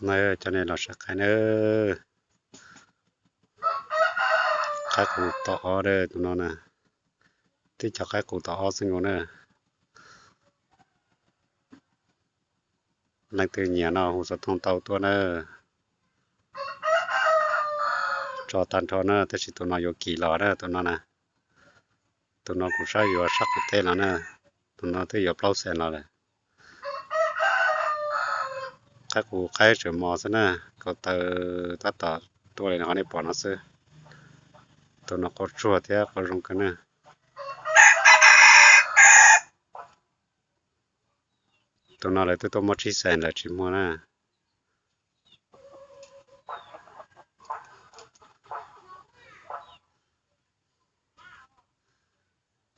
Na, cov nej los saib qaib na. Qaib qus tom ob tus no na. Tib cov qaib qus tom ob xwb nkaus na. Leej twg nyiam no hu xov tooj tau tuaj na. Tso tag nrho na, tab sis tus no yuav kim los na, tus no na. Tus no kuv saib yuav sab qus teb los na. Tus no twb yuav plaub xees los lawm. Qaib qus qaib tseem mos xwb na, kaus taw tab tom tuaj li qhov nej pom no xwb. Tus no quaj tsuag thiab quaj zoo kawg na. Tus no lawv twb tuaj muab tsib xees lawm tsis muag na.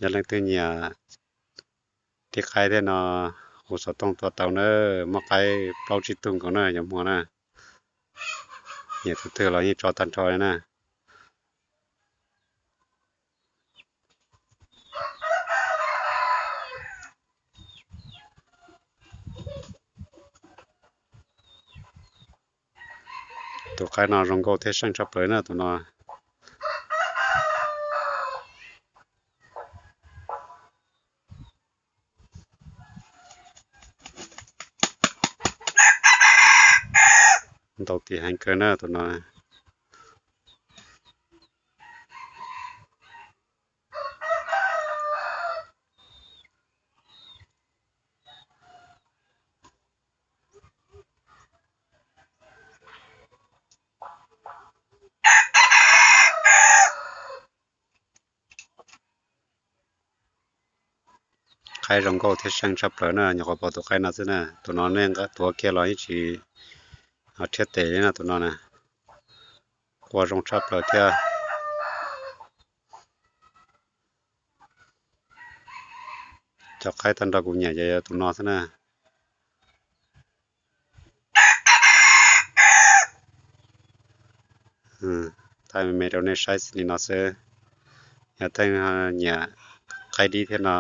Yog leej twg nyiam tib qaib thiab no hu xov tooj tuaj tau na, muaj qaib plaub tsib tug nkaus na yuav muag na. Nyiam tus twg los yeej tso tag nrho li na. Tus qaib no zoo nkauj thiab seej tshaj plaws na tus no. Ntau tim heev kawg na tus no. Qaib zoo nkauj thiab seej tshaj plaws na, nyuam qhuav pom tus qaib no xwb na. Tus no nej nqa tuav kiag los yeej tsis rhiab tes li na tus no na. Quaj zoo tshaj plaws thiab. Cov qaib tag nrho kuv nyiam ces yog tus no xwb na. Thaij me me rau nej saib xws li no xwb. Yog leej twg nyiam qaib dib thiab no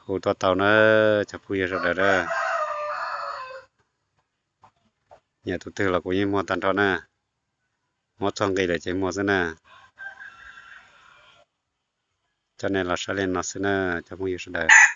hu tuaj tau na, cov phooj ywg sawv daws na. Nyiam tus twg los kuv yeej muag tag nrho na. Muab txog nqi lawm ces muag xwb na. Coj nej los saib li no xwb na cov phooj ywg sawv daws.